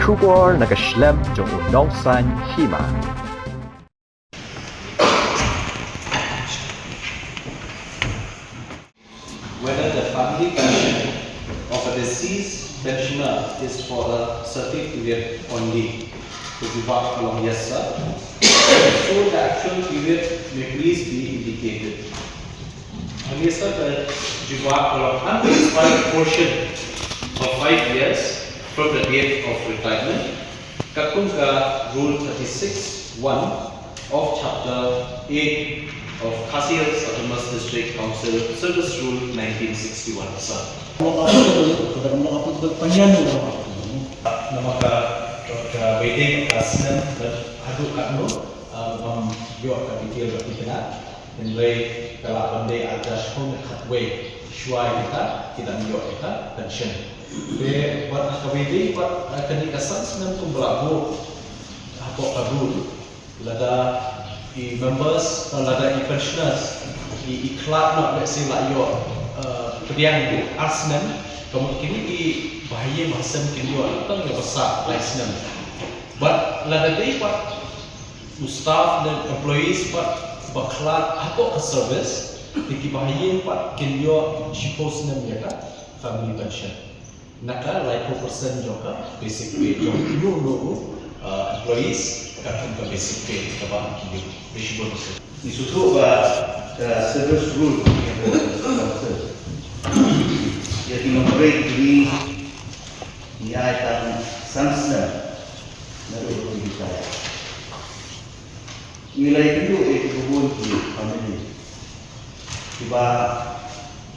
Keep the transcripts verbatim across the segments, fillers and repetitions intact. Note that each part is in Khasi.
Khubor na ka shlem jong u nongsan hima. Whether the family pension of a deceased pensioner is for a certain period only. Ka jubab ka long yes, sir. So the actual period may please be indicated. Only, sir, ka jubab ka long unexpired portion of five years from the date of retirement. Katkum ka Rule thirty-six one of Chapter eight of Khasi Hills Autonomous District Council Service Rule nineteen sixty-one, sir. Namar ka, ka, ka waiting ka snem, ka haduh katno, uh, bam ïoh ka detail ka thikna. Hynrei ka lah ban dei arja shiphew khatwei shuwa ïa kita ki dang ïoh ïa ka pension. Te wat ha kawei de, wat, eh, kane ka san snem kumba la buh hapoh ka rule, lada i members, eh, lada i pensioners i, i khlad noh, let's say, la ïoh, eh, pdiang ar snem, ka mut kine ki bahaïing bahasem kin ïoh tang ïa ba sah lai snem. Bad lada dei pat u staff ne employees pat ba khlad hapoh ka service, te ki bahaïing pat kin ïoh shiphew snem ïa ka family pension. Na ka laiphew percent jong ka basic pay jong uno uno u, uh, employees, katkum ka basic pay kaba ki ïoh. Bishibun. Ngi sngewthuh ba ka service rule ïa ki nongtrei ki ngi ai tang san snem. Naduh ba ki retire. Ngi la ïakynduh ïa ki bun ki family kiba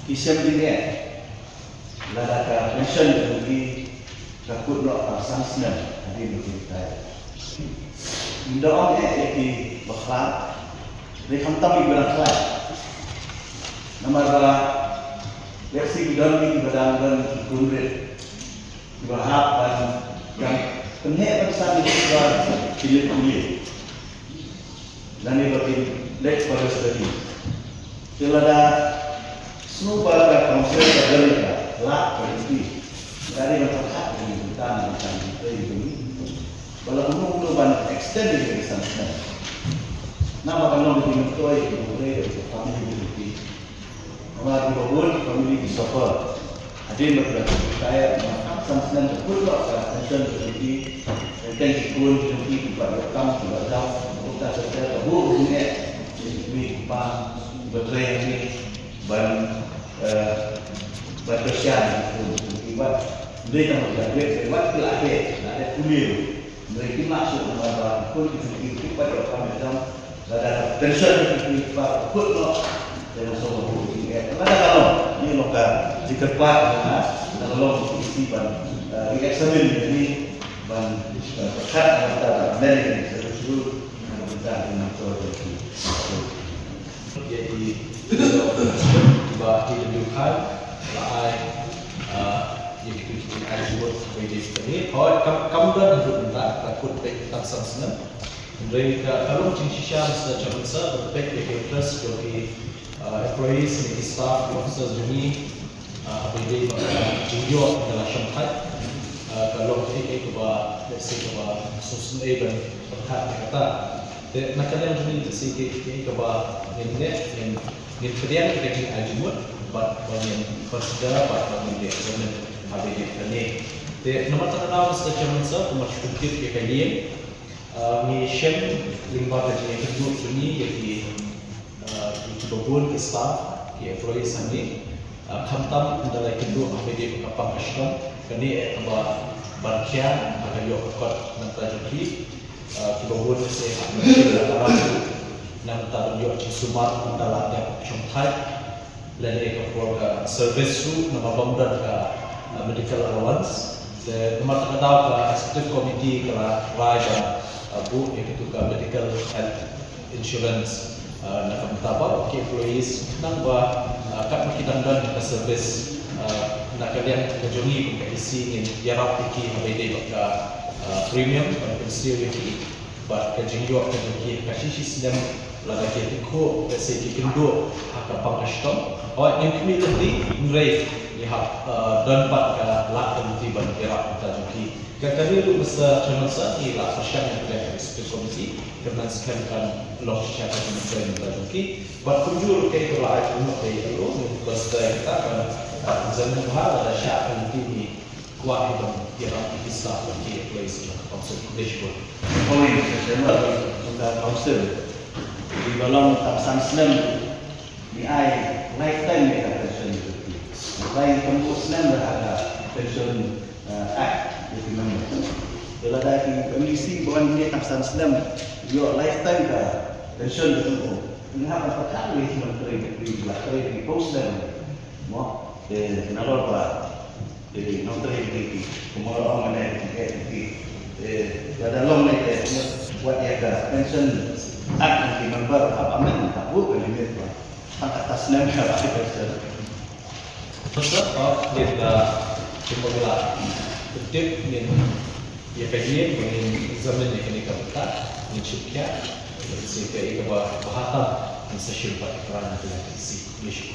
ki shem jingeh lada ka pension jong ki ka kut noh tang san snem hadien ba ki retire. Ngi da ong eh ïa ki bakhlad, dei khamtam ïa ki ba dang khlad. Namar ba lehse ki don ki ba dang don ki khun rit. Kiba hap ban, ban pynheh ban san ïa kiba ki leit pule lane ba kin leit further study. Te lada sngewbha ka council ka don ïa ka lad ka lynti, ka dei ban pyrkhat ïa ka bynta na ka bynta jingtrei jong ngi ba la kumno kumno ban extend ïa ka san snem. Namar ka long ka jingmyntoi ïa ka family unity. Namar kiba bun ki family ki suffer hadien ba ki la retire, namar tang san snem ka kut noh ka pension jong ki. Teng teng ki khun jong ki kiba ïoh kam kiba jam, ka bun ka suffer, ka bun ka jingeh. Ki kmie ki kpa kiba trei hangne ban, eh, ban kyrshan ki khun jong ki, wat dei tang ba ki la graduate, wat ki la heh, la dep pule. Hynrei kim lah shuh namar ba ki khun ki jong ki kim pat ïoh kam ïoh jam. Lada ka pension ki khun ki kpa ka kut noh, te nga sngew ba ka kut jingeh. Lada ka long, ïa long ka jingkyrpad jong nga, na ka long ka P C ban, eh, re-examine ïa kane, ban, eh, pyrkhat na ka bynta ban amend ïa kane ka service rule na ka bynta ki nongtrei jong ki. Ïa i, i ba T W Khan la ai, ah, ïa kitu ki jingargument ba ïadei bad kane. Hooid, kam, kam don haduh mynta, ka kut beit tang san snem. Hynrei ka, ka long jingshisha, Mister Chairman Sir, ban peit ïa ki interest jong ki, ah, employees ne ki staff, ki officers jong ngi, ah, haba ïadei bad ka jingïoh ba la shongthait, ah, ka long kaei kaei kaba, let's say, kaba sngewsynei ban pyrkhat ïa kata. Te na ka liang jong ngi, let's say, kaei kaei kaba ngin leh, ngin, ngin pdiang ïa ka jingargument bad ba ngin consider bad ba ngin leh judgment haba ïadei bad kane. Te namar kata ka daw, Mister Chairman Sir, kumba shu pyntip ïa ka ïing, ah, ngi shem lyngba ka jingïakynduh jong ngi ïa ki, ah, ki, kiba bun ki staff, ki employees hangne. Ah, khamtam ynda la ïakynduh haba ïadei bad ka pang ka shitom, kane eh kaba ban khia ha ka ïoh ka kot na ka bynta jong ki. Ah, kiba bun ki sa hap ban shim la ka ram na ka bynta ban ïoh jingsumar ynda la dep shongthait. Lane ka por ka service ruh namar bym don ka, ah, medical allowance. Te namar kata ka daw ka executive committee ka la rai ban, ah, buh ïa katu ka medical health insurance, ah, na ka bynta baroh ki employees, khnang ba, ah, katba ki dang don ka service, ah, na ka liang ka jong ngi kum ka E C ngin ïarap ïa ki haba ïadei bad ka, ah, premium ban pynsiew ïa ki bad ka jingïoh ka jong ki ha ka shi shi snem lada ki ïatyngkhuh, let's say, ki kynduh ha ka pang ka shitom. Hooid, ngim khmih lynti, hynrei Ki hap, uh, don pat ka lad ka lynti ban ïarap ïa ka jong ki. Ka kane ruh Mister Chairman Sir, ngi la pyrshang ïa ka executive committee, kyrmen skhem kan long shisha ka jingmyntoi ïa ka jong ki. Bad kumjuh ruh kaei kaba la ai kumno ka ïa ka law, ngi pyrshang ïa ka ban, uh, examine bha lada shah ka lynti ngi kwah hi ban ïarap ïa ki staff ban ki employees jong ka council. Khublei shibun. Oi, Mister Chairman, jong ka council. Ki ba long tang san snem. Ngi ai lifetime ïa ka pension jong ki. Ngi ai tang hynriew snem da ha ka pension, eh, act ïa ki member. Te lada ki M D C ba wan ïa tang san snem, ïoh lifetime ka pension jong u. Ngi hap ban pathar ïa ki nongtrei jong ki, ba trei ki hynriew snem. Mo, te nalor ba Te nongtrei ki, kumba ong mynne ki, ki, eh, lada long ne ki, wat ïa ka pension act ki member hap amend, hap buh ka limit ba tang kata snem ka ba ki pension. Sir, oh, ngin, uh, kumba la tip ngin ïa ka ïing ba ngin examine ïa kane ka bynta, ngin shu khia, ngin shu khia ïa kaba bha tam, ngin sa shim pat ïa ka ran ka ïa ka isi, ngin shu.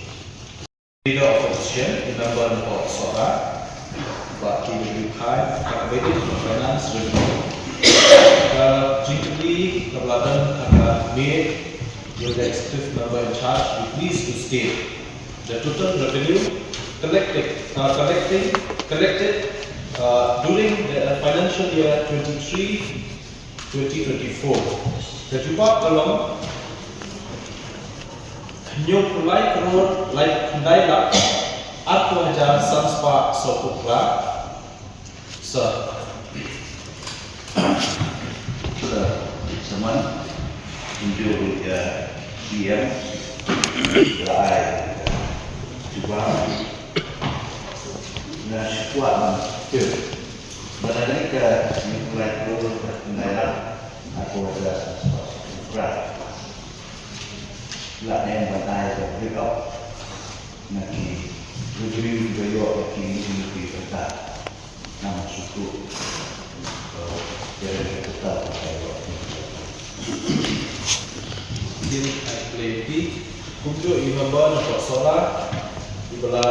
Leader of Opposition, i member na pdeng Sohra, Bah T W Khai, ka Committee on Finance Revenue. Ka jingkylli kaba la don ha ka made, will the executive member in charge be pleased to state the total revenue collected, uh, collecting, collected, uh, during the financial year twenty-three twenty twenty-four. Ka jubab ka long hynñiewphew lai klur laiphew khyndai lak arphew hajar san spah sawphew phra. Sir. Sir, Chairman, kumjuh ïa P M, la ai jubab na shuwa tip. Ba la dei ka hynñiewphew lai klur laiphew khyndai lak arphew hajar san spah sawphew phra. La em ban ai ka break up na ki revenue ba ïoh na ki, na ki, na ki kata. Namar shuh, eh, kren ka kata ba ka ïoh. Din ai play pi kumjuh i member na pdeng Sohra i ba la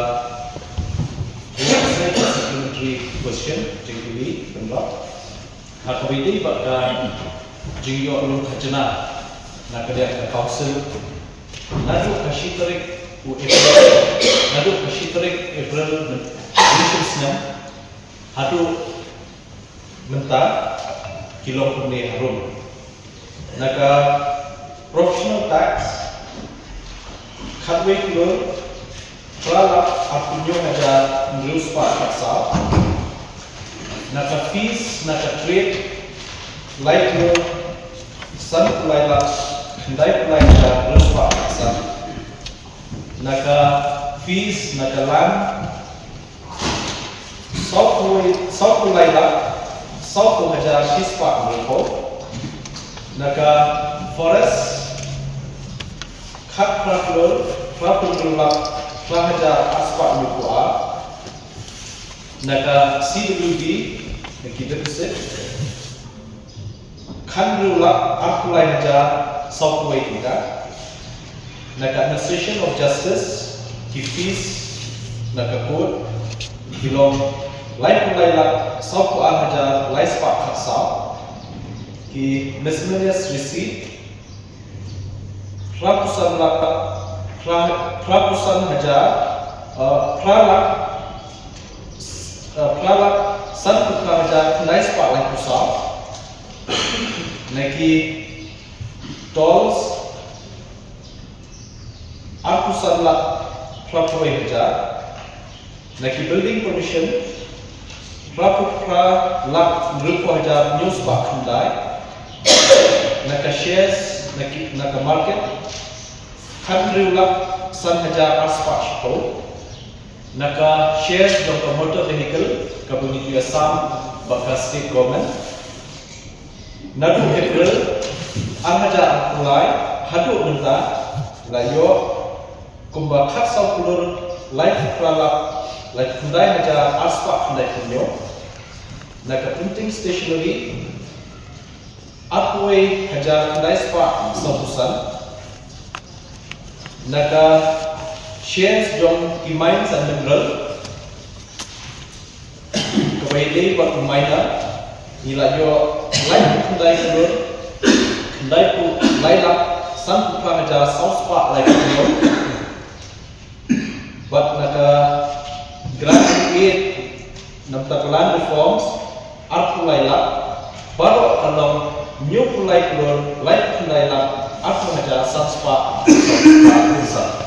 supplementary question, jingkylli, pynlong. Ha kaba ïadei bad ka jingïoh lum khajna na ka liang ka council, naduh ka shi tarik u April, naduh ka shi tarik April mynshem snem haduh mynta ki long kumne harum. Na ka professional tax, khatwei klur phra lak arphew hynñiew hajar hynriew spah khatsaw. Na ka fees na ka trade, lai klur sanphew lai lak khyndaiphew lai hajar hynriew spah khatsan. Na ka fees na ka land, sawphew, sawphew lai lak sawphew hajar shi spah hynriewphew. Na ka forest, khatphra klur phraphew hynriew lak phra hajar ar spah hynriewphew ar. Na ka C W D, na ki deficit, khathynriew lak arphew lai hajar sawphew wei tyngka. Na ka administration of justice, ki fees na ka court ki long laiphew lai lak sawphew ar hajar lai spah khatsaw. Ki miscellaneous receipt, phraphew san lak, phra, phraphew san hajar, uh, phra lak, uh, phra lak sanphew phra hajar khyndai spah laiphew saw. Na ki tolls, arphew san lak phraphew wei hajar. Na ki building permission, phraphew phra lak hynriewphew hajar hynñiew spah khyndai. Na ka shares, na ki, na ka market, khathynriew lak san hajar ar spah shiphew. Na ka shares jong ka motor vehicle kaba ngi ju ïasam bad ka state government. Naduh April ar hajar arphew lai haduh mynta la ïoh kumba khatsaw klur laiphew phra lak laiphew khyndai hajar ar spah khyndai phew hynñiew. Na ka printing stationery arphew wei hajar khyndai spah sawphew san. Na ka shares jong ki mines and mineral, Kaba ïadei bad u minor, ngi la ïoh laiphew khyndai klur khyndai phew lai lak sanphew phra hajar saw spah laiphew klur. Bad na ka grant aid, namar ka land reforms, arphew lai lak, baroh ka long hynñiewphew lai klur laiphew khyndai lak arphew hajar san spah saw spah.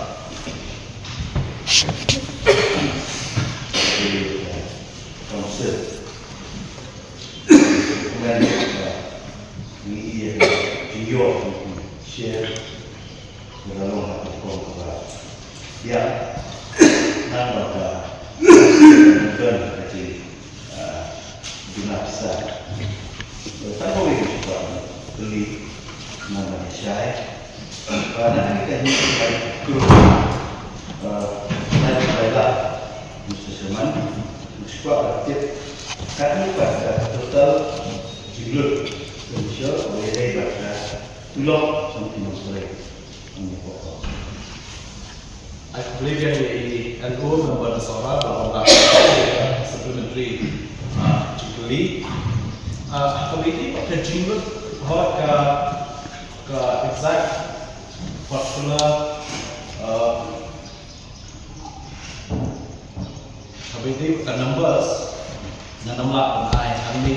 Council. Kmen, uh, ngi ïa ka jingïoh share ka la long ha ka kong kaba biang. Nang ba ka don ha ka jing, uh, duna pisa. Tang ba wei ka jingkwah kylli nang ba shai. Ba na kane ka hynñiew lai klur, eh, lai lai lak, Mister Chairman, ngi shu kwah ban tip katno pat ka total jinglut expenditure kaba ïadei bad ka tulop jong ki nongtrei. Ai khublei biang ïa i N O member na Sohra ba la wan da supplementary, ah, jingkylli. Ah, kaba ïadei bad ka jinglut, hooid, ka, ka exact particular, ah, kaba ïadei bad ka numbers ngan ym lah ban ai hangne.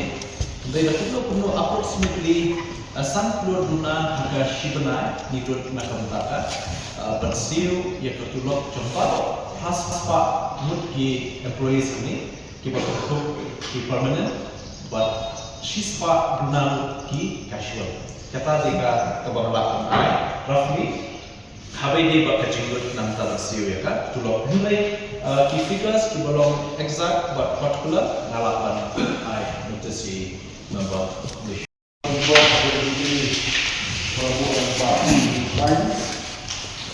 Hynrei da kumno kumno approximately, ah, san klur duna ha ka shi bnai ngi lut na ka bynta ka, ah, ban siew ïa ka tulop jong baroh phra spah ngut ki employees hangne, kiba kynthup ki permanent bad shi spah duna ngut ki casual. Kata dei ka kaba nga lah ban ai roughly. Haba ïadei bad ka jinglut nangta la siew ïa ka tulop, hynrei, uh, ki figures kiba long exact bad particular nga lah ban ai notice ïa i member.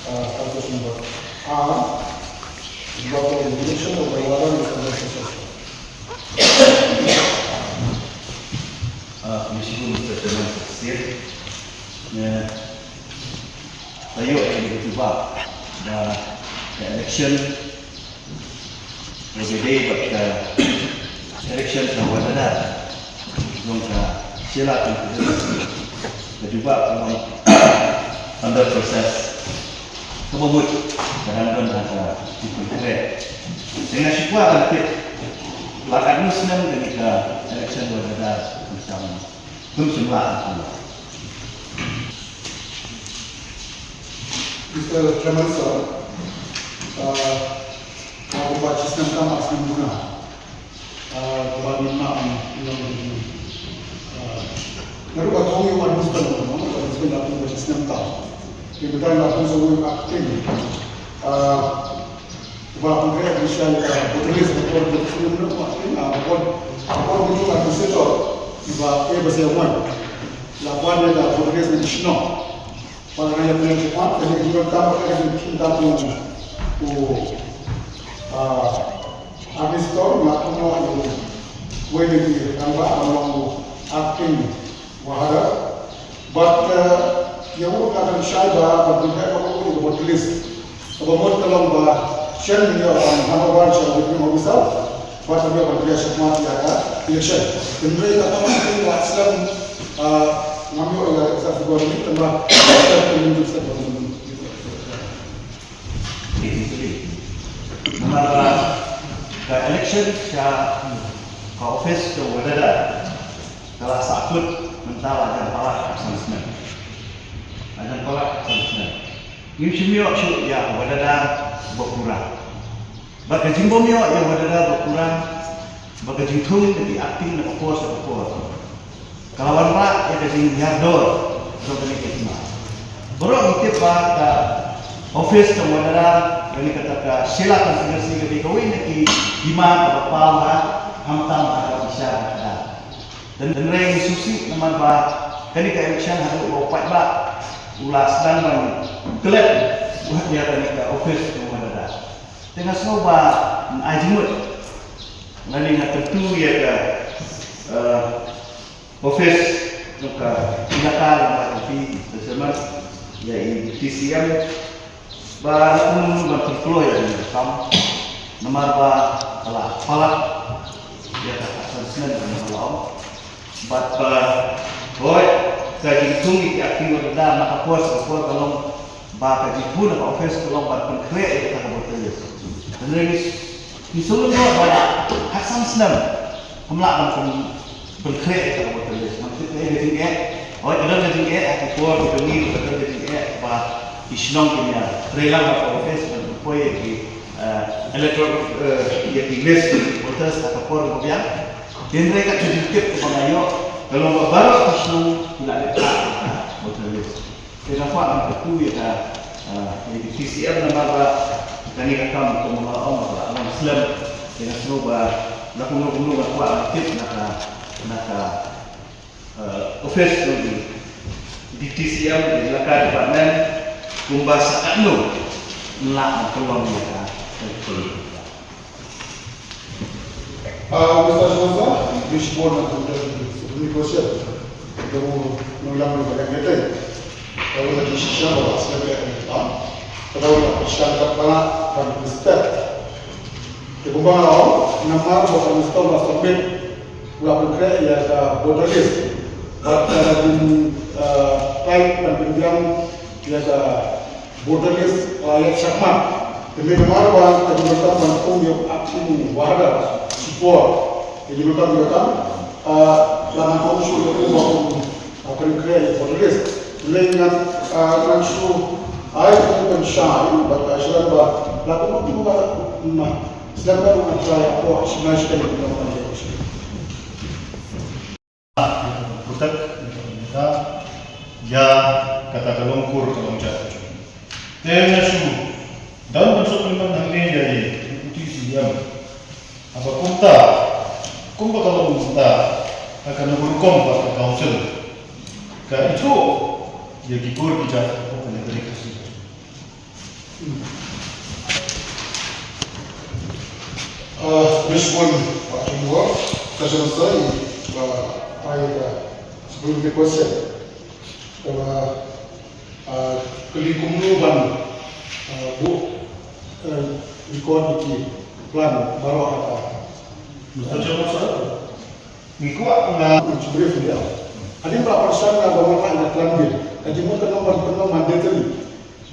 Status number R, Information of the Warrant Information Session. Uh, Mister Chairman, yeah. Tayo ay ito ba na election. Everyday bad ka election ka wadada. Jong ka sila ka jubab ka long under process. Kaba mut ka dang don ha ka jingpyntrei. Nga shu kwah ban tip la katno snem kane ka election wadada. Kum snem la. Mister Chairman, sir, uh, uh, kumba shi snem tam ar snem duna, uh, kumba ngin map, ngin ong, uh, naduh ba thong ïa u administration, no, administration la kumba shi snem tam. Ki bynta la kumba acting. Uh, Ba pyntrei bishar ïa ka voter list, ba pyntrei bishar ïa ka voter list, ba pyntrei bishar ïa ka voter list. La pyntrei ïa ka voter list na ki shnong. Ba la ïa pyntrei ïa ka voter list na ki shnong. Ba la ïa pyntrei ïa ka voter list na ki shnong. Ah, Army Store, nga pyntrei ïa ka wei na ki rangbah, ba long acting Wahara. Bad, eh, ïa u ka dang shai ba, ba dang heh ba u ïa ka voter list. Kaba mut ka long ba shen ïa u handover sha u returning officer. Bad ka ïa ba ïa shakmat ïa ka election. Hynrei ka tang ka ïa slem, eh, ngam ïoh ïa ka sa figure ni tang ba ka ïa ka ïa ka Namar ba ka election sha ka office ka wadada ka la sahkut mynta la jan palat san snem. La jan palat san snem. Ngim shym ïoh shuh ïa ka wadada ba pura. Ba ka jingbym ïoh ïa wadada ba pura. Ba ka jingthung ka dei acting na ka por sha ka por. Ka la wanrah ïa ka jingïador jong kane ka hima. Baroh ngi tip ba ka office jong wadada, kane kata ka Sheila constituency ka dei kawei na ki hima kaba paw ha, khamtam ha ka bishar ka da. Hynrei ngi sngewsih namar ba kane ka election haduh ba u paidbah u la sdang ban klet ïa kane ka office jong wadada. Te nga sngew ba ai jingmut. Lane nga kyntu ïa ka, eh, office jong ka elaka lem bad jong phi, Mister Chairman, ïa i Deputy C M, ba la pynlong ban pynkloi ïa ka kam namar ba ka la palat ïa ka Bad ba hoi ka jingthung ïa ki acting order na ka por sha ka por ka long ba ka jingthung na ka office ka long ba pynkhreh ïa ka voter list. Hynrei ngi sngewthuh ba ha san snem kam lah ban pyn- pynkhreh ïa ka voter list. Ngi tip ka jingeh, hoi ka don ka jingeh ha ki por ki jong ngi, ka don ka jingeh ba ki shnong kin ïa trei lang ha ka office ban pynpoi ïa ki eh, electoral, eh, ïa ki list voters ha ka por ba biang. Hynrei ka jingtip kaba nga ïoh ka long ba baroh ki shnong ki la leh ha ka voter list. Te nga kwah ban kyntu ïa ka, eh, ïa ki T C M namar ba kane ka kam kumba nga la ong ba la long slem. Te nga sngew ba la kumno kumno nga kwah ban tip na ka, na ka eh, office jong i T C M, i Elaka Department, kumba sa katno yn lah ban pynlong ïa ka. Ah, Mister Spencer, bishbon na kumta ni question. Kamu nulang ni bagai ngetai. Kalau lagi shisha bawa sebagai apa? Kalau nak shisha tak pernah dan step. Te kumba nga ong, namar ba ka Mister ba submit, u la pynkhreh ïa ka voter list. Bad ka la jin, eh, type ban pynbiang ïa ka voter list, eh, ïa ka shakmat. Te namar ba ka jingmyntoi ban kum ïa ka acting warder shipor. Ka jingmyntoi ïa ka, eh, la nang kum shu ïa ka ba kum Ah, pynkhraw ïa ka list. Lei ngan, ah, ngan shu ai ka pynshai bad ka shu ba la ka mut ba ma sdang ba ngan try ko shi ngan shi ka list. Putak ïa kata ka long kur ka long jait. Te nga shu don ban suk pynban hangne ïa i Deputy C M. Haba kumta, kumba ka long kumta, ha kane ka rukom ba ka council ka ithuh ïa ki kur ki jait hapoh kane ka ri Khasi. Ah, bishbun Bah Jumbo, ka jong sa i, ah, ai ka sebelum ki question. Ka ba, ah, kylli kumno ban, ah, buh, eh, record ïa ki plan baroh ha ka. Mister Chairman Sir, ngi kwah nga shu brief ïa. Hadien ba la pyrshang nga ba nga ai ka plan bill, ka jingmut ka long ban pynlong mandatory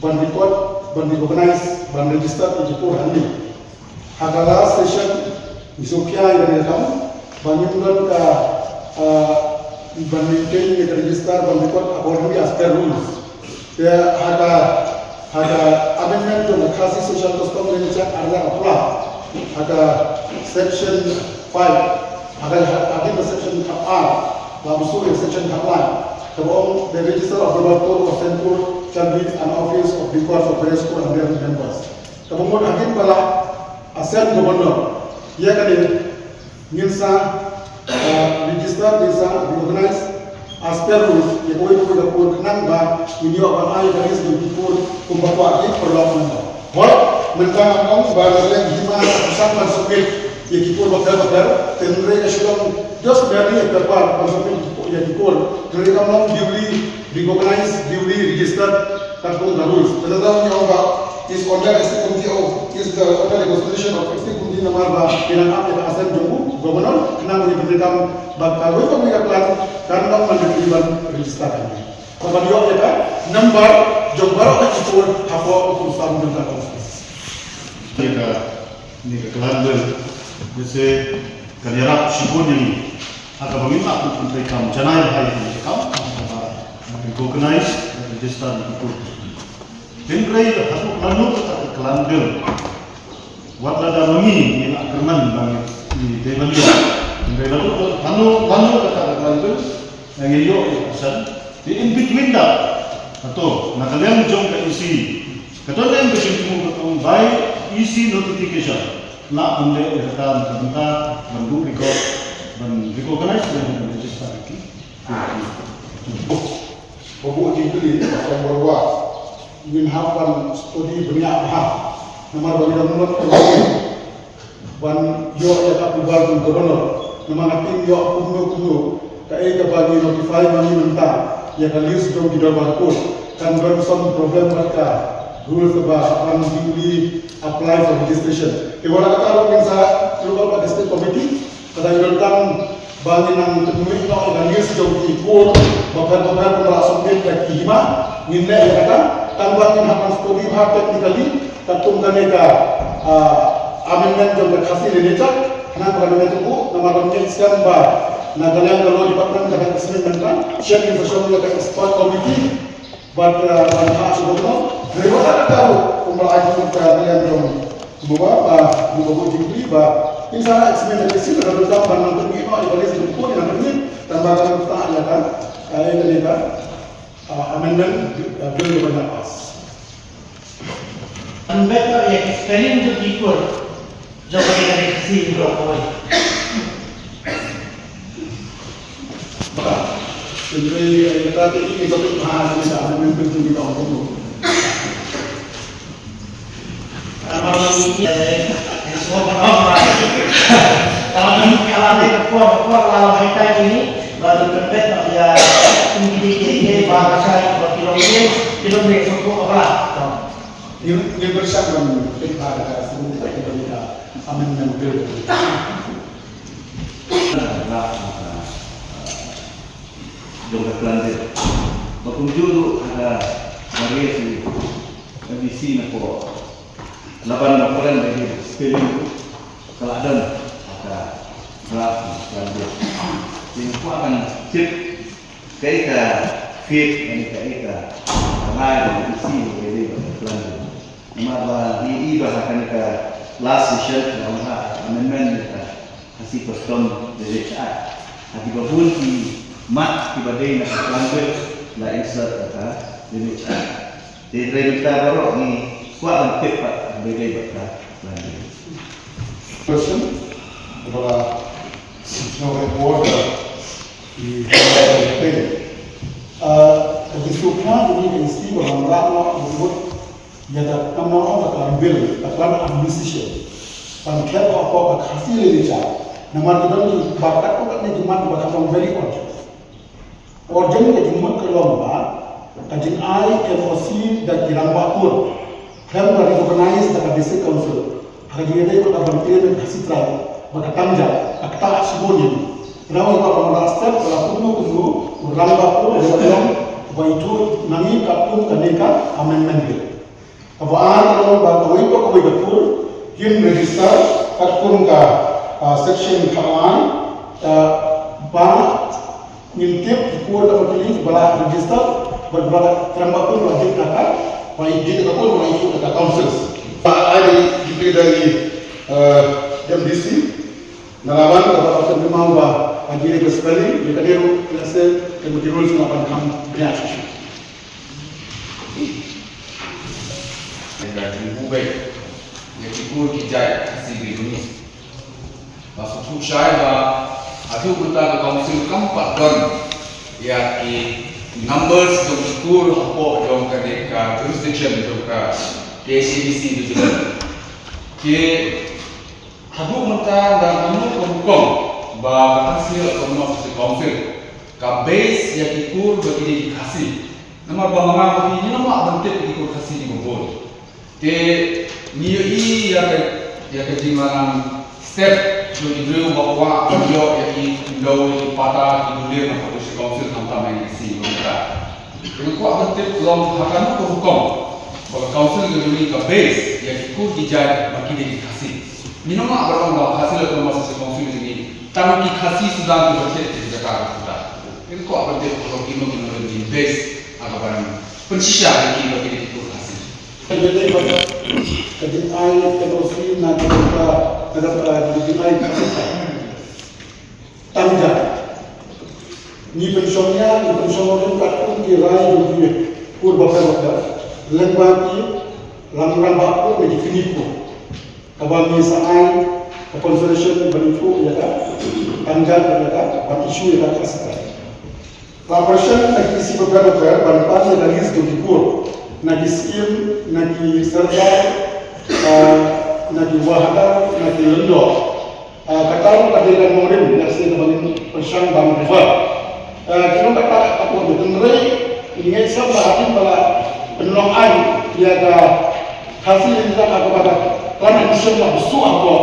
ban record, ban recognize, ban register ïa ki kur hangne. Ha ka last session ngi sngewkhia ïa kane ka kam ba ngim don ka, ah, ban maintain ïa ka register ban record accordingly as per rules. Te ha ka, ha ka amendment jong ka Khasi Social Custom Regulations ar hajar arphew, ha ka section five, ha ka, ha ka section khatar, la buh ïa section khatlai, kaba ong the register of Durbarpur or Senpur shall be an office of record for various kur and their members. Kaba mut hadien ba la assign governor ïa kane, ngin sa, eh, register, ngin sa recognize as per rules ïa kawei kawei ka kur khnang ba ngin ïoh ban ai ka list jong ki kur kumba kwah ki paralok mynta. Hooid, mynta nga ong ba la leh hima ka pyrshang ban submit ïa ki kur bapher bapher, hynrei ka shu long just merely a paper ban submit ïa ki kur, hynrei kam long duly recognized, duly registered. Katkum ka rules. Te lada ngi ong ba is under the executive committee of, is the under the consideration of executive committee namar ba ki nang ap ïa ka assent jong u governor, khnang ba ngin pyntrei kam ba kawei ka plan kan long ban register kan. Ka ban ïoh ïa ka number jong baroh ka jingkut hapoh u sam jong ka office. Ïa ka, ïa ka klan bill, jaisekan ïarap shibun ïa ngi. Ha kaba ngim lah ban pyntrei kam, janai ba ha ïa ka kam, ha kaba recognize, register, recruit. Hynrei haduh lano kata ka klan bill, wat lada ma ngi ngi la kyrmen ba ngi dei ban ïoh. Hynrei lano, lano, lano kata ka klan bill, ngi ïoh ïa ka san. Te in between that, hato na ka liang jong ka E C, ka don ka jingthmu ka ong by E C notification. Lah ban leh ïa kata na ka bynta ban buh record, ban recognize, ban register ki. Ba buh jingkylli ba tang ba ngin hap ban study bniah bha. Namar ba ngi dang mut ban ïoh ïa ka approval jong governor. Namar nga tip ïoh kumno kumno kaei kaba ngi notify ma ngi mynta ïa ka list jong ki dorbar kur kan don some problem bad ka rules kaba ban duly apply for registration. Te wat la kata ruh ngin sa through ba district committee, kata ngi donkam Ba ngin nang pynmih noh ïa ka list jong ki kur bapher bapher kumba la submit da ki hima, ngin leh ïa kata, tang ba ngin hap ban study bha technically katkum kane ka, ah, amendment jong ka Khasi Literature Act, khnang ba ka dei kaba, namar ba ngin shem ba na ka liang ka law department ka dang submit mynta, shen ngin sa shong ïa ka expert committee, bad, uh, ban phah sha Governor, hynrei wat la katta ruh, kumba la ïathuh ka liang jong u Bah, uh, u Bah Jingkyrkhu, ba in sa examine da ka list, ka dei ban nang pynmih noh ïa ka list jong ki kur, nang pynmih, tang ba kan ktah ïa ka, uh, ïa ka, uh, amendment, uh, bill ba nang pass. Ym bad ïa ka spelling jong ki kur. Jong ka dei ka dei Khasi baroh kawei. Ba, hynrei, eh, kata te i ka topic bha, kata te i ka topic bha. Amar ni, eh, eh, semua orang. Kalau ni, kalau ni, kepor, kepor, kalau kita ini, baru tempat, ya, tinggi, tinggi, tinggi, bahasa, kalau kita ini, kita boleh sebut apa? Ngin, ngin pyrshang ban peit bha ïa ka sdang ka amendment bill. Jong ka plan bill. Ba kumjuh ruh ha ka various MDC na ko. Laban na plan da ki spelling ruh ka la don ha ka draft plan bill. Te nga kwah ban tip Kaei ka fit, kaei ka, kaei ka rai ba ka MDC ka dei ba ka plan. Namar ba ngi i ba ha kane ka last session ka ong ha amendment ka Khasi Custom Lineage Act. Ha kiba bun ki mat kiba dei na ka plan bill la insert ha ka Lineage Act. Te hynrei mynta baroh ngi kwah ban tip pat ba dei bad ka plan bill. Question, ba la snow report, uh, i, uh, uh, ka jingsngewkmen jong ngi ka MDC ba ngan rah noh bad ïa ka, kam nang ong ka plan bill, ka plan administration. Ban khet hapoh ka Khasi Literature. Namar ki don kiba kat, kat ne ki mat ba ka long very urgent. Urgent ka jingmut ka long ba ka jingai N O C da ki rangbah kur khlem da recognize da ka District Council. Ha ka jingïadei bad ka ban pynlong ka Khasi Tribe ba ka tam jait, ka ktah shibun ïa ngi. Nga ong ba ka mut step ba la kumno kumno u rangbah kur u dei ban long uba ithuh na ngi katkum kane ka amendment bill. Kaba ar ka long ba kawei pa kawei ka kur kin register katkum ka, ah, section khatlai, ah, ba ngin tip ki kur kaba kine kiba la register bad ba la rangbah kur ba jied da ka, ba jied da ka kur ba la issue da ka councils. Ba ai ki da i, eh, MDC na laban kaba ka tip memang ba ai ki da ka spelling ïa ka dei ruh lehse ka material sngewbha ban kham bniah shuh shuh. Ïa ka jingbuh beit ïa ki kur ki jait Khasi ki jong ngi. Nga sngewthuh shai ba haduh mynta ka council kam pat don ïa ki numbers jong ki kur hapoh jong kane ka jurisdiction jong ka KHADC Division. Ki Haduh mynta dang kumno ka hukum ba ka Khasi Autonomous District Council ka base ïa ki kur ba ki dei ki Khasi. Namar ba ma nga ma phi ngim lah ban tip ki kur Khasi kiba bun. Te ngi ïohi ïa ka, ïa ka jinglanang step jong ki briew ba kwah ban ïoh ïa ki khyndew, ïa ki pata, ïa ki dule na ka District Council, khamtam ïa ki Khasi ba mynta. Te nga kwah ban tip long ha kano ka hukum ba ka council ka jong ngi ka base ïa ki kur ki jait ba ki dei ki Khasi. Ngim lah ban ong ba Khasi Autonomous Council jong ngi tang ki Khasi suda kiba thied ki jaka ka kata. Nga kwah ban tip ba kino kino ki base ha kaban pynshisha ïa ki ba ki dei ki kur Khasi. Ka dei ba ka jingai ka dosi na ka, na ka jingai ka Khasi. Tang jait. Ngi pynshong ïa, ngi pynshong ïa katkum ki rai jong ki kur bapher bapher. Lyngba ki rangbah, rangbah kur ne ki kñi kur. Kaba ngi sa ai ka consideration ban ithuh ïa ka. Tang jait ïa ka, ban issue ïa ka Khasi Tribe. Ka pyrshang na ki sib bapher bapher ban pan ïa ka list jong ki kur. Na ki skim, na ki serdar, ah, na ki wahadar, na ki lyngdoh. Ah, kata ruh ka dei ka nongrim, ïa shisha kaba ngin pyrshang ban refer. Ah, ki nongkata ka pyrshang, hynrei ngi ngeit skhem ba hadien ba la pynlong aiñ ïa ka Khasi Literature Act, kaba ka plan admission la bsut hapoh.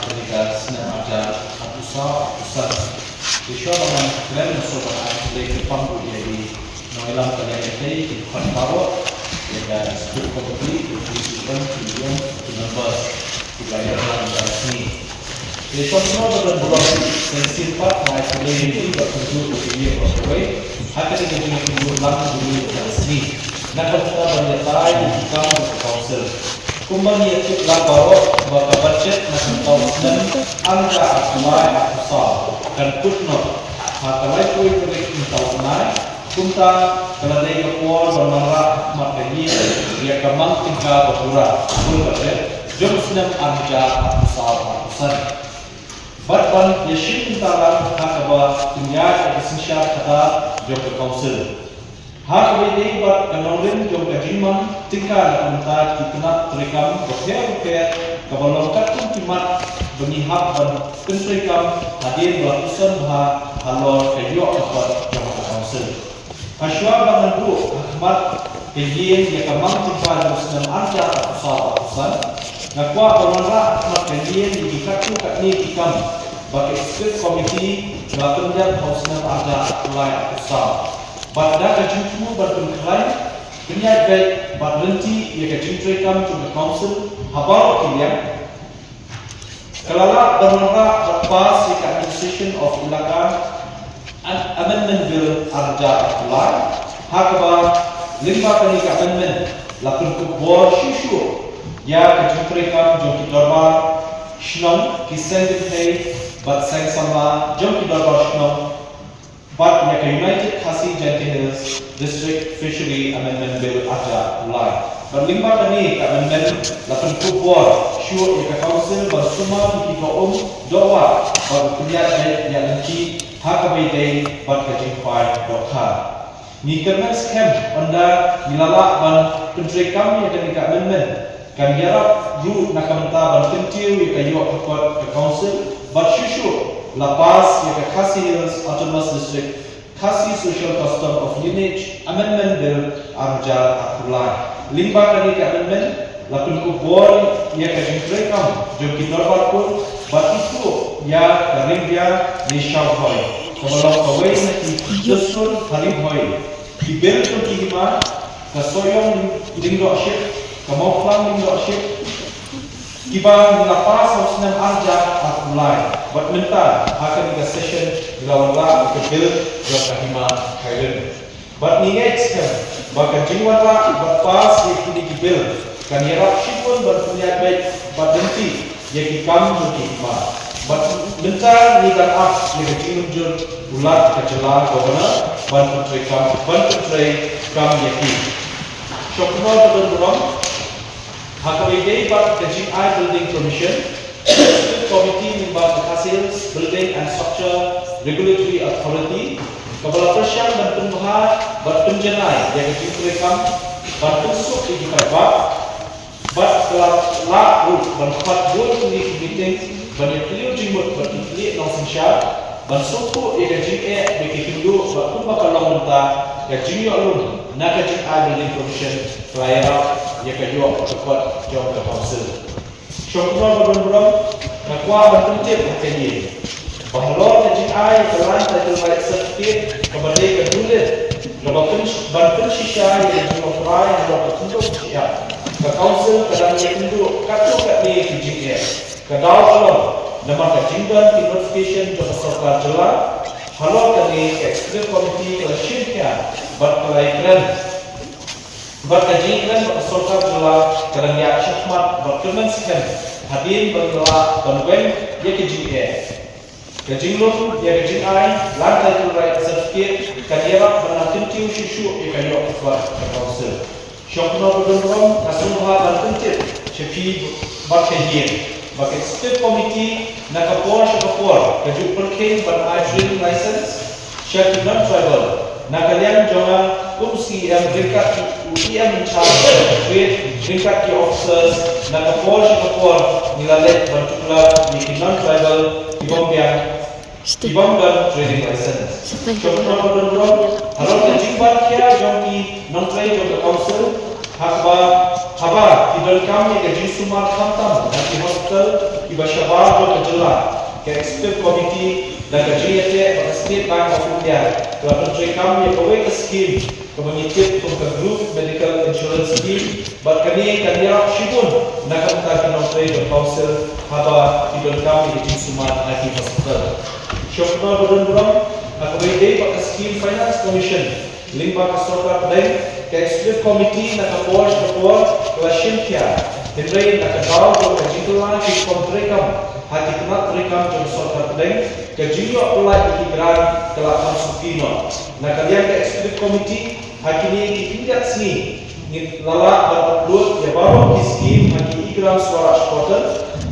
kane ka snem arhajar arphew saw arphew san. Te shuwa ba ngan kren nga sngewbha ban ai khublei kyrpang ruh ïa ki nongïalam ka lehkynthei, ki dkhot baroh, ïa ka executive committee, ki president, ki E M, ki members kiba ïalam ha kane ka sngi. Te shuwa ba ngan burom, sngewbha pat nga ai khublei ïa ki ba kumjuh ïa ki baroh kawei ha kane ka jingïakynduh lang jong ngi ha kane ka sngi na ka bynta ban ïatai ïa ki kam jong ka council. Kumba ngi ïathuh lang baroh ba ka budget na ka bynta u snem arhajar arphew lai arphew saw kan kut noh ha ka laiphew tarik mynta u bnai. Kumta ka la dei ka por ban wanrah ha khmat ka ïing ïa ka mang tyngka ba pura full budget jong u snem arhajar arphew saw arphew san. Bad ban ïashim bynta lang ha kaba pynïaid ïa ka synshar khadar jong ka council. Ha kaba ïadei bad ka nongrim jong ka jingmang tyngka na ka bynta ki tnat treikam bapher bapher kaba long katkum ki mat ba ngi hap ban pyntreikam hadien ba la pynsan bha halor ka ïoh ka kot jong ka council. Hashwa ba ngan buh ha khmat ka ïing ïa ka mang tyngka jong u snem arhajar arphew saw arphew san, nga kwah ban wanrah ha khmat ka ïing ïa ki katto katne ki kam ba ka Executive Committee ka la pynjot ha u snem arhajar arphew lai arphew saw. Bad da ka jingthmu ban pynkhlaiñ, pynïaid beit bad lynti ïa ka jingtrei kam jong ka Council ha baroh ki liang, ka la lah ban wanrah bad pass ïa ka Administration of Elaka Amendment Bill arhajar arphew lai, ha kaba lyngba kane ka amendment la pynkup bor shuh shuh ïa ka jingtrei kam jong ki dorbar shnong, ki seng kynthei bad seng samla jong ki dorbar shnong, bad ïa ka United Khasi Jaintia Hills District Fishery Amendment Bill arhajar arphew lai. Bad lyngba kane ka amendment la pynkup bor shuh ïa ka Council ban sumar ïa ki doh um doh wah bad ban pynïaid beit ïa lynti ha kaba ïadei bad ka jingkhwai dohkha. Ngi kyrmen skhem, ynda ngi la lah ban pyntrei kam ïa kane ka amendment, kan ïarap ruh na ka bynta ban kyntiew ïa ka ïoh ka kot ka Council bad shuh shuh la pass ïa ka Khasi Hills Autonomous District Khasi Social Custom of Lineage Amendment Bill arhajar arphew lai. Lyngba kane ka amendment la pynkup bor ïa ka jingtrei kam jong ki dorbar kur bad ithuh ïa ka ring bia ne shaw hoi, kaba long kawei na ki dustur ha Ri Bhoi. Ki Bill jong ki Hima, ka Sohiong Lyngdoh Ship, ka Mawphlang Lyngdoh Ship, kiba ngi la pass ha u snem arhajar arphew lai. Bad mynta ha kane ka session ngi la wanrah ïa ka Bill jong ka Hima Khyrim. Bad ngi ngeit skhem ba ka jingwanrah bad pass ïa kine ki Bill kan ïarap shibun ban pynïaid beit bad lynti ïa ki kam jong ki Hima. Bad mynta ngi dang ap ïa ka jingmynjur u Lat ka jylla Governor ban pyntrei kam, ban pyntrei kam ïa ki. Shongknor ba don burom, ha kaba ïadei bad ka jingai building permission, Executive Committee lyngba ka Khasi Hills Building and Structure Regulatory Authority, kaba la pyrshang ban pynbha bad pynjanai ïa ka jingtrei kam ban pynsuk ïa ki paidbah, bad ka la lah ruh ban khot bun tylli ki meeting ban ïatylli jingmut bad ki khlieh nongsynshar, ban sngewthuh ïa ka jingeh bad ki kynduh bad kumba ka long mynta ka jingïoh lum na ka jingai building permission ka la ïarap ïa ka ïoh ka kot jong ka Council. Shongknor ba don burom, nga kwah ban pyntip ha kane ba halor ka jingai ka Land Title Right Certificate kaba dei ka duh leh kaba pyn-, ban pynshisha ïa ka jingïoh trai halor ka khyndew ka shyiap, ka Council ka dang ïakynduh katto katne ki jingeh. Ka daw ka long namar ka jingdon ki notification jong ka sorkar jylla. Halor kane ka Executive Committee ka la shim khia bad ka la ïakren. Bad ka jingkren bad ka sorkar jylla ka dang ïaid shakhmat bad kyrmen skhem hadien ba ngi la lah ban weng ïa ka jingeh. Ka jinglum ïa ka jingai Land Title Right Certificate kan ïarap ban nang kyntiew shuh shuh ïa ka ïoh ka kot ka Council. Shongknor ba don burom, nga sngewbha ban pyntip sha phi bad ka ïing ba ka Executive Committee na ka por sha ka por ka ju pyrkhing ban ai trading license sha ki non-tribal na ka liang jong nga kum u C E M ryngkat u E M in charge of trade ryngkat ki officers. Na ka por sha ka por ngi la leit ban tuklar ïa ki non-tribal ki bym biang, ki bym don trading license. Shongknor ba don burom, halor ka jingbat khia jong ki nongtrei jong ka Council, haba, haba ki donkam ïa ka jingsumar khamtam na ki hospital kiba shabar jong ka jylla, ka Executive Committee da ka jingïateh bad ka State Bank of India ka la pyntrei kam ïa kawei ka scheme kaba ngi tip kum ka Group Medical Insurance Scheme, bad kane kan ïarap shibun na ka bynta ki nongtrei jong ka Council haba ki donkam ïa ka jingsumar ha ki hospital. Shongknor ba don burom, ha kaba ïadei bad ka Scheme Finance Commission lyngba ka sorkar pdeng, ka Executive Committee na ka por sha ka por ka la shim khia, hynrei na ka daw jong ka jingkylla ki rukom treikam ha ki tnat treikam jong ka sorkar pdeng, ka jingïoh pyllait ïa ki grant ka la kham suki noh. Na ka liang ka Executive Committee ha kine ki khyndiat sngi ngi la lah ban upload ïa baroh ki scheme ha ki E-Gram Swaraj portal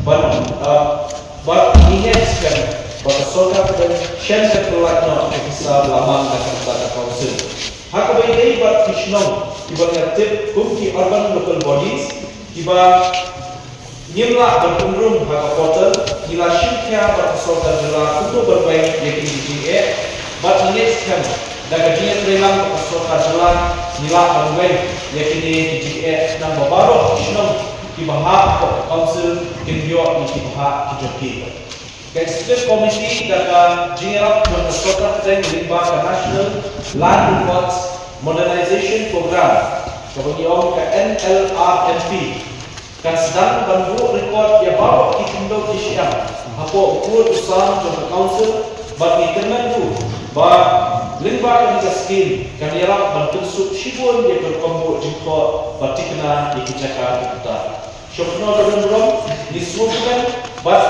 ban, ah, bad ngi ngeit skhem ba ka sorkar pdeng shen ka pyllait noh ka hisab lamang na ka bynta ka Council. Ha kaba ïadei bad ki shnong kiba ngi tip kum ki urban local bodies kiba ngim lah ban pynrung ha ka portal, ngi la shim khia bad ka sorkar jylla kumno ban weng ïa kine ki jingeh, bad ngi ngeit skhem da ka jingïatreilang bad ka sorkar jylla ngi lah ban weng ïa kine ki jingeh, namar ba baroh ki shnong kiba hap ha ka Council kin ïoh ïa kiba hap ki jong ki. Ka Executive Committee da ka jingïarap jong ka sorkar pdeng lyngba ka National Land Records Modernization Program, kaba ngi ong ka N L R M P, kan sdang ban buh record ïa baroh ki khyndew ki shyiap hapoh u pud u sam jong ka council, bad ngi kyrmen ruh ba lyngba kane ka skim kan ïarap ban pynsuk shibun ïa ka rukom buh jingthoh bad thikna ïa ki jaka ki puta. Sngewbha ba don burom, ngi sngewbha bad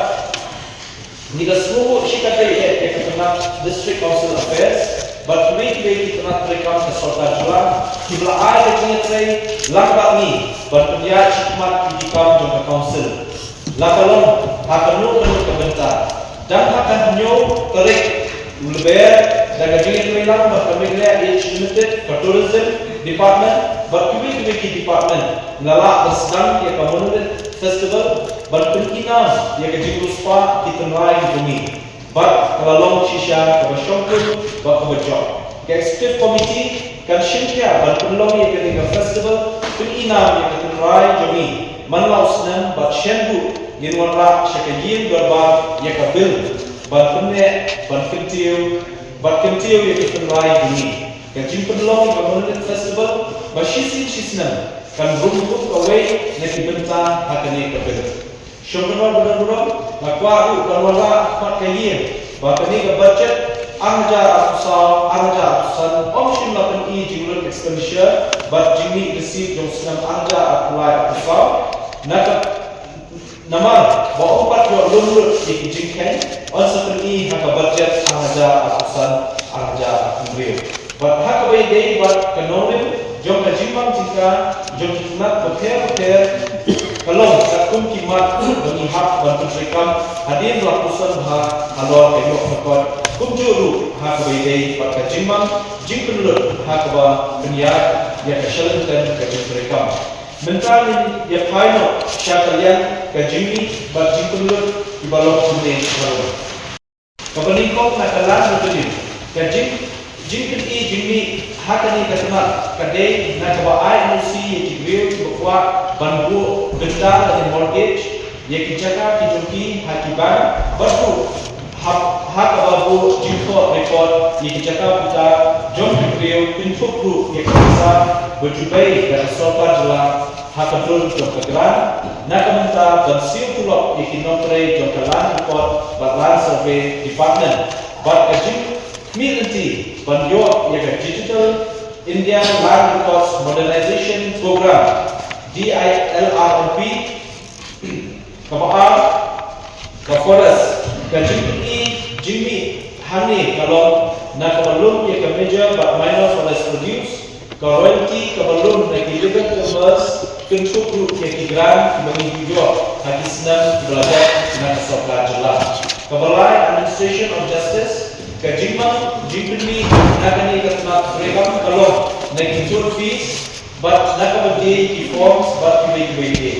ngi da sngewbha shikatdei ïa ka tnat District Council Affairs bad kiwei kiwei ki tnat treikam ka sorkar jylla kiba la ai ka jingïatreilang bad ngi ban pynïaid shakhmat ïa ki kam jong ka council. La ka long ha kano kano ka bynta. Dang ha ka hynñiew tarik u Lber, da ka jingïatreilang bad ka Meghalaya Age Limited, ka Tourism Department bad kiwei kiwei ki department, nga la lah ban sdang ïa ka Monolith Festival ban pyni nam ïa ka jingriewspah ki tynrai jong ngi. Bad ka la long shisha kaba shongkun bad kaba jop. Ka Executive Committee kan shim khia ban pynlong ïa kane ka festival pyni nam ïa ka tynrai jong ngi man la u snem, bad shen ruh ngin wanrah sha ka ïing dorbar ïa ka bill ban pynneh, ban kyntiew, ban kyntiew ïa ka tynrai jong ngi. Ka jingpynlong ïa ka Monolith Festival ba shisien shisnem kan rung ruh kawei na ki bynta ha kane ka bill. Sngewbha ba don burom, nga kwah ruh ban wanrah ha khmat ka ïing ba kane ka budget ar hajar arphew saw ar hajar arphew san ym shym la pyni jinglut expenditure bad jingmih receipt jong u snem ar hajar arphew lai arphew saw. Na ka namar ba ym pat ïoh lum lut ïa ki jingkheiñ, yn sa pyni ha ka budget ar hajar arphew san ar hajar arphew hynriew. Bad ha kaba ïadei bad ka nongrim jong ka jingmang jingkha jong ki tnat bapher bapher, ka long katkum ki mat ba ngi hap ban pyntreikam hadien ba la pynsan bha halor ka ïoh ka kot, kumjuh ruh ha kaba ïadei bad ka jingmang jingpynlut ha kaba pynïaid ïa ka shalynter ka jingtreikam. Mynta ngin ïa phai noh sha ka liang ka jingmih bad jingpynlut kiba long kumne ha rum. Kaba nyngkong na ka land revenue. Ka jing, jingpyni jingmih ha kane ka tnat ka dei na kaba ai N O C ïa ki briew kiba kwah ban buh bynta lane mortgage ïa ki jaka ki jong ki ha ki bank, bad ruh ha, ha kaba buh jingthoh record ïa ki jaka puta jong ki briew, kynthup ruh ïa ka pisa ba ju pei da ka sorkar jylla ha ka dur jong ka grant, na ka bynta ban siew tulop ïa ki nongtrei jong ka Land Record bad Land Survey Department, bad ka jingkhmih lynti ban ïoh ïa ka Digital India Land Records Modernization Program, D I L R M P. Kaba ar, ka forest. Ka jingpyni jingmih hangne ka long na kaba lum ïa ka major bad minor forest produce, ka royalty kaba lum na ki legal commerce, kynthup ruh ïa ki grant kiba ngi ïoh ha ki snem kiba la dep na ka sorkar jylla. Kaba lai, administration of justice. Ka jingmang jingpyni na kane ka tnat treikam ka long na ki court fees bad na kaba die ki forms bad kiwei kiwei de.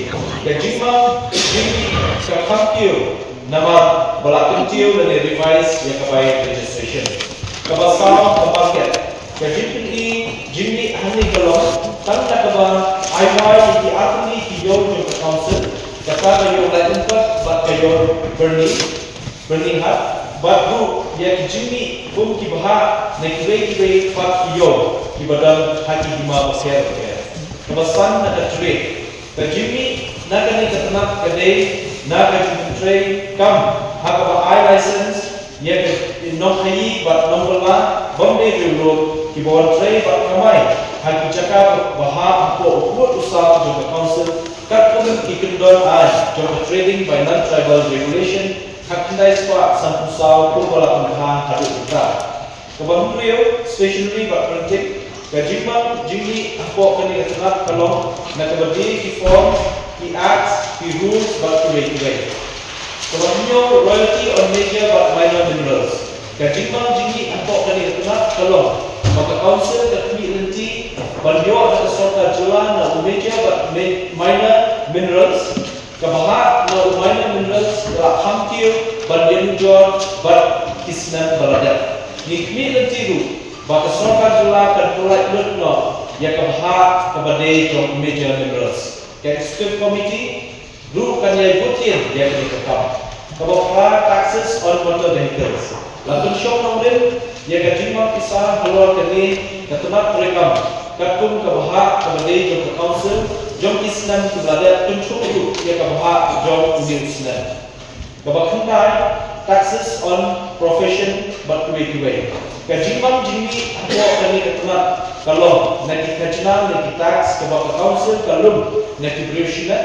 Ka jingmang jingmih ka kham kiew namar ba la kyntiew lane revise ïa ka bai registration. Kaba saw, ka market. Ka jingpyni jingmih hangne ka long tang na kaba ai wai ïa ki artylli ki ïew jong ka council, kata ka ïew Laitumkot bad ka ïew Byrni, Byrnihat, bad ruh ïa ki jingmih kum ki bhah na kiwei kiwei pat ki ïew kiba don ha ki hima bapher bapher. Kaba san, na ka trade. Ka jingmih na kane ka tnat ka dei na ka jingpyntreikam ha kaba ai license ïa ki nongkhaïi bad nongbylla bym dei riewlum kiba wan trei bad kamai ha ki jaka bhah hapoh u pud u sam jong ka council, katkum ki kyndon aiñ jong ka Trading by Non-Tribal Regulation khatkhyndai spah sanphew saw, kaba la pynbha haduh mynta. Kaba hynriew, stationery bad printing. Ka jingmang jingmih hapoh kane ka tnat ka long na kaba die ki forms, ki acts, ki rules bad kiwei kiwei. Kaba hynñiew, royalty on major bad minor minerals. Ka jingmang jingmih hapoh kane ka tnat ka long ba ka council ka khmih lynti ban ïoh na ka sorkar jylla na u major bad mi-, minor minerals. Ka bhah na u minor minerals ka la kham kiew ban ïanujor bad ki snem ba la dep. Ngi khmih lynti ruh ba ka sorkar jylla kan pynlait lut noh ïa ka bhah kaba dei jong u major minerals. Ka executive committee ruh kan ïai bud ïa kane ka kam. Kaba phra, taxes on motor vehicles. La pynshong nongrim ïa ka jingmang pisa halor kane ka tnat treikam katkum ka bhah kaba dei jong ka council jong ki snem kiba la dep, kynthup ruh ïa ka bhah jong une u snem. Kaba khyndai, taxes on profession bad kiwei kiwei. Ka jingmang jingmih hapoh kane ka tnat ka long na ki khajna ne ki tax kaba ka council ka lum na ki briew shimet,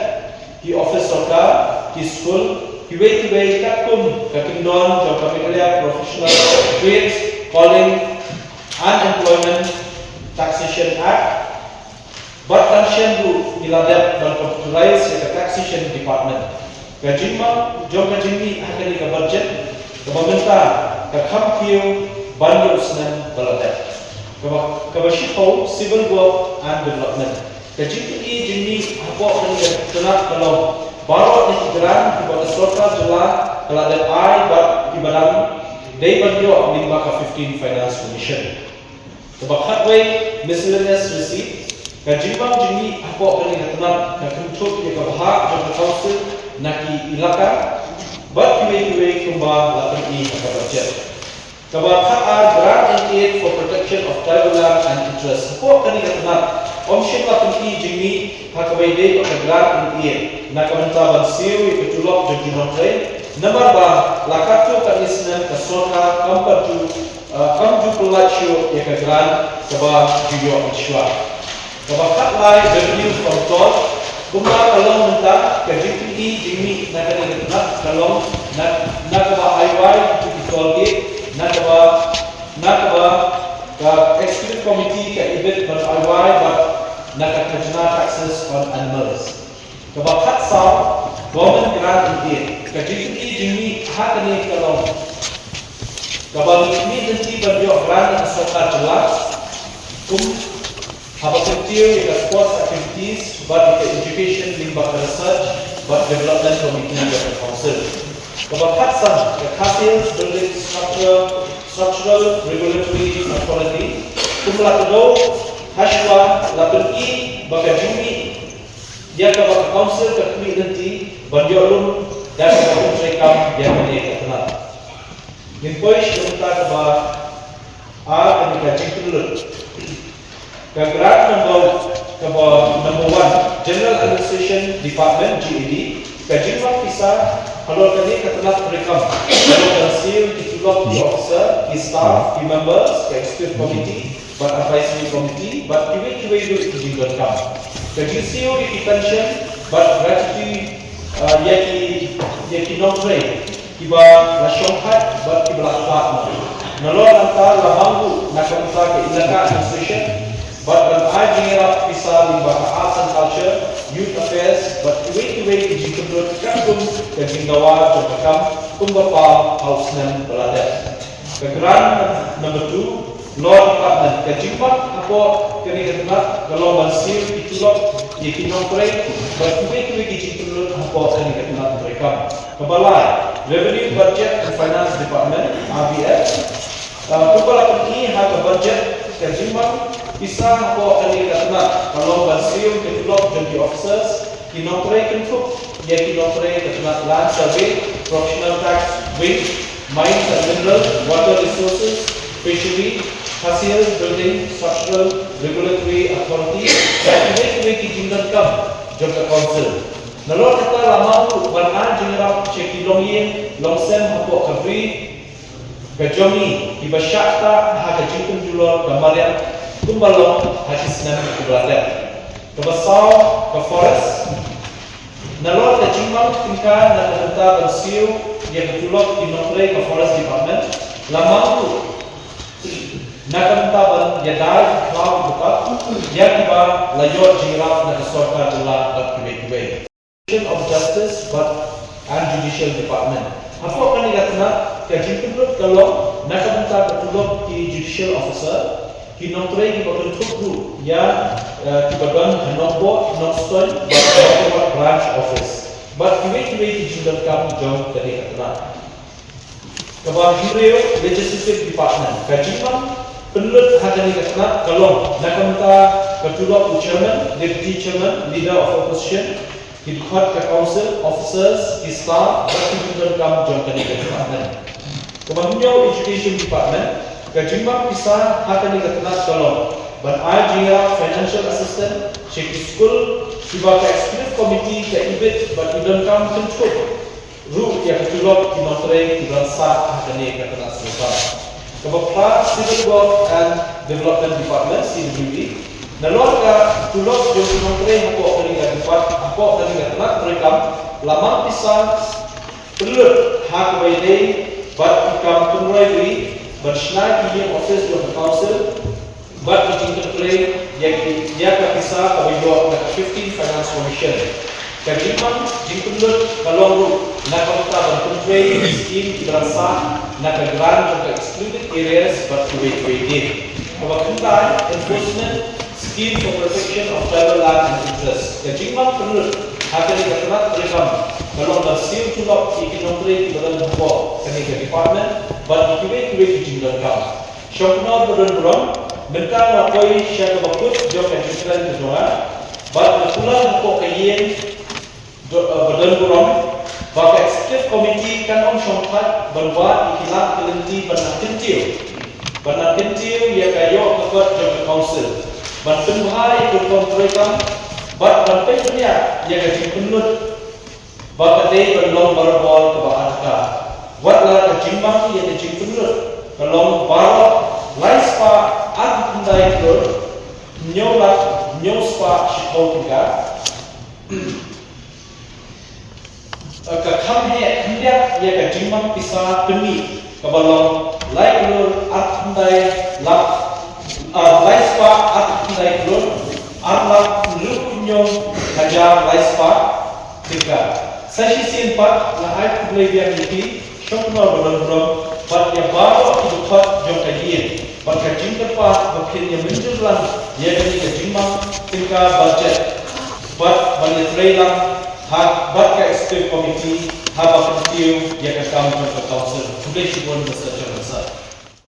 ki office sorkar, ki skul, kiwei kiwei katkum ka kyndon jong ka Meghalaya Professional Trades, Calling and Employment Taxation Act. Bad kan shen ruh ngi la dep ban computerize ïa ka taxation department. Ka jingmang jong ka jingmih ha kane ka budget kaba mynta ka kham kiew ban ïa u snem ba la dep. Kaba, kaba shiphew, civil work and development. Ka jingpyni jingmih hapoh kane ka tnat ka long baroh na ki grant kiba ka sorkar jylla ka la dep ai bad kiba dang dei ban ïoh lyngba ka fifteen Finance Commission. Kaba khatwei, miscellaneous receipt. Ka jingmang jingmih hapoh kane ka tnat ka kynthup ïa ka bhah jong ka council na ki elaka bad kiwei kiwei kumba la pyni ha ka budget. Kaba khatar, grant and aid for protection of tribal land and interest. Hapoh kane ka tnat ym shym la pyni jingmih ha kaba ïadei bad ka grant and aid na ka bynta ban siew ïa ka tulop jong ki nongtrei, namar ba la katto katne snem ka sorkar kam pat ju, uh, kam ju pynlait shuh ïa ka grant kaba ju ïoh mynshuwa. Kaba khatlai, revenue from toll. Kumba ka long mynta, ka jingpyni jingmih na kane ka tnat ka long na, na kaba ai wai ki toll gate, na kaba, na kaba ka executive committee ka ibit ban ai wai bad na ka khajna taxes on animals. Kaba khatsaw, government grant and aid. Ka jingpyni jingmih ha kane ka long kaba ngi mih lynti ban ïoh grant na ka sorkar jylla, kum haba kyntiew ïa ka sports activities bad ïa ka education lyngba ka research bad development committee jong ka council. Kaba khatsan, ka Khasi Hills Building Structure, Structural Regulatory Authority. Kumba la kdew hashwa, la pyni ba ka jingmih ïa kaba ka council ka khmih lynti ban ïoh lum da kaba treikam ïa kane ka tnat. Ngin poi sha ka bynta kaba ar, kane ka jingpynlut. Ka grant number, kaba number one, General Administration Department, G A D, ka jingmang pisa halor kane ka tnat treikam, halor ban siew ki tulop ki officer, ki staff, ki members ka executive committee bad advisory committee bad kiwei kiwei ruh ki jingdonkam. Ka jingsiew ïa ki pension bad gratuity, ah, ïa ki, ïa ki nongtrei kiba la shongthait bad kiba la khlad noh. Nalor nangta la mang ruh na ka bynta ka elaka administration bad ban ai jingïarap pisa lyngba ka arts and culture, youth affairs bad kiwei kiwei ki jingpynlut katkum ka jingdawa jong ka kam kumba pal ha u snem ba la dep. Ka grant number two, Law Department. Ka jingmang hapoh kane ka tnat ka long ban siew ki tulop ïa ki nongtrei bad kiwei kiwei ki jingpynlut hapoh kane ka tnat treikam. Kaba lai, Revenue, Budget and Finance Department, R B F. Ah, kumba la pyni ha ka budget, ka jingmang pisa hapoh kane ka tnat ka long ban siew ki tulop jong ki officers, ki nongtrei kynthup ïa ki nongtrei ka tnat Land Survey, Professional Tax Wing, Mines and Mineral, Water Resources, Fishery, Khasi Hills Building Structural Regulatory Authority, bad kiwei kiwei ki jingdonkam jong ka council. Nalor kata la mang ruh ban ai jingïarap sha ki longïing longsem hapoh ka bri ka jong ngi kiba shah ktah ha ka jingpynjulor ka mariang kumba long ha ki snem kiba la dep. Kaba saw, ka forest. Nalor ka jingmang tyngka na ka bynta ban siew ïa ka tulop ki nongtrei ka Forest Department, la mang ruh na ka bynta ban ïada ïa ki khlaw ki btap ïa kiba la ïoh jingïarap na ka sorkar jylla bad kiwei kiwei. Administration of Justice bad and Judicial Department. Hapoh kane ka tnat ka jingpynlut ka long na ka bynta ka tulop ki judicial officer, ki nongtrei kiba kynthup ruh ïa, eh, kiba don ha Nongpoh, Nongstoiñ bad Nongpoh Branch Office bad kiwei kiwei ki jingdonkam jong kane ka tnat. Kaba hynriew, Legislative Department. Ka jingmang pynlut ha kane ka tnat ka long na ka bynta ka tulop u Chairman, Deputy Chairman, Leader of Opposition, ki dkhot ka council, officers, ki staff bad ki jingdonkam jong kane ka department. Ka ba hynñiew, Education Department, ka jingmang pisa ha kane ka tnat ka long ban ai jingïarap financial assistance sha ki skul kiba ka executive committee ka ibit bad i donkam kynthup ruh ïa ka tulop ki nongtrei kiba sah ha kane ka tnat sorkar. Ka ba phra, Civil Work and Development Department, C W D. Nalor ka tulop jong ki nongtrei hapoh kane ka depart hapoh kane ka tnat treikam la mang pisa pynlut ha kaba ïadei bad ki kam pynroi ri ban shna ki ïing office jong ka council bad ki jingpyntrei ïa ki, ïa ka pisa kaba ïoh na ka fifteen Finance Commission. Ka jingmang jingpynlut ka long ruh na ka bynta ban pyntrei ki skim kiba dang sah na ka grant jong ka excluded areas bad kiwei kiwei de. Kaba khyndai, Enforcement Scheme for Protection of Tribal Land and Interest. Ka jingmang pynlut ha kane ka tnat treikam ka long ban siew tulop ïa ki nongtrei kiba don hapoh kane ka department bad kiwei kiwei ki jingdonkam. Shongknor ba don burom, mynta nga poi sha kaba kut jong ka jingkren ka jong nga bad nga kular hapoh ka ïing ba don burom ba ka executive committee kan ym shongthait ban wad ïa ki lad ki lynti ban nang kyntiew, ban nang kyntiew ïa ka ïoh ka kot jong ka council, ban pynbha ïa ka rukom treikam bad ban pynbha ïa ka jingpynlut ba ka dei ban long barabor kaba adkar. Wat la ka jingmang ïa ka jingpynlut ka long baroh lai spah arphew khyndai klur hynñiew lak hynñiew spah shiphew tyngka. Ka kham heh khyndiat ïa ka jingmang pisa pynmih kaba long lai klur arphew khyndai lak, ah, lai spah arphew khyndai klur ar lak hynriewphew hynñiew hajar lai spah tyngka. Sa shisien pat nga ai khublei biang ïa phi shongknor ba don burom bad ïa baroh ki dkhot jong ka ïing bad ka jingkyrpad ba phin ïa mynjur lang ïa kane ka jingmang tyngka budget bad ban ïatrei lang ha bad ka executive committee haba kyntiew ïa ka kam jong ka council. Khublei shibun Mister Chairman Sir.